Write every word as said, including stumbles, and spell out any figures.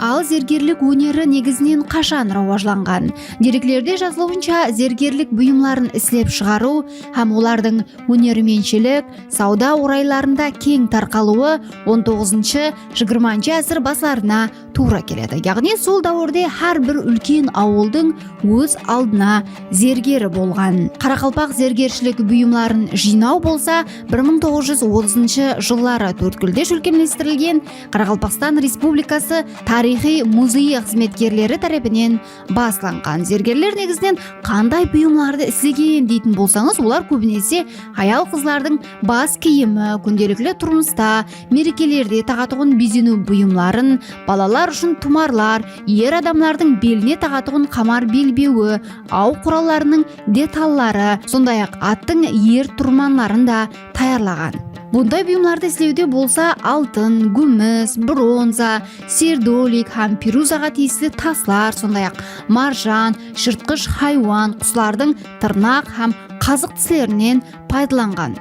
Al zergerlik óneri negizinen qashan rawajlanǵan? Dereklerde jazılıwınsha, zergerlik buyımların islep shıǵarıw hám olardıń ónermentshilik, sawda oraylarında keń tarqalıwı on toǵızınshı, jigirmanshı ásir baslarına tuwra keledi. Yaǵnıy sol dáwirde hár bir úlken awıldıń óz aldına zergeri bolǵan. Qaraqalpaq zergershilik buyımların jıynaw bolsa bir mıń toǵız júz otızınshı jılları tórtkúlde shólkemlestirilgen Qaraqalpaqstan Respublikası tariyxıy muzeyi xızmetkerleri tárepinen baslanǵan. Zergerler negizinen qanday buyımlardı islegen deytin bolsańız, olar kóbinese hayal-qızlardıń bas kiyimi, kúndelikli turmısta, merekelerde taǵatuǵın bezeniw buyımların, balalar ushın tumarlar, er adamlardıń beline taǵatuǵın qamar belbewi, aw qurallarınıń detalları, sonday-aq, attıń er turmanların da tayarlaǵan. Bunday buyımlardı islewde bolsa altın, gúmis, bronza, serdolik hám piruzaǵa tiyisli taslar, sonday-aq, marjan, jırtqısh haywan, quslardıń tırnaq hám qazıq tislerinen paydalanǵan.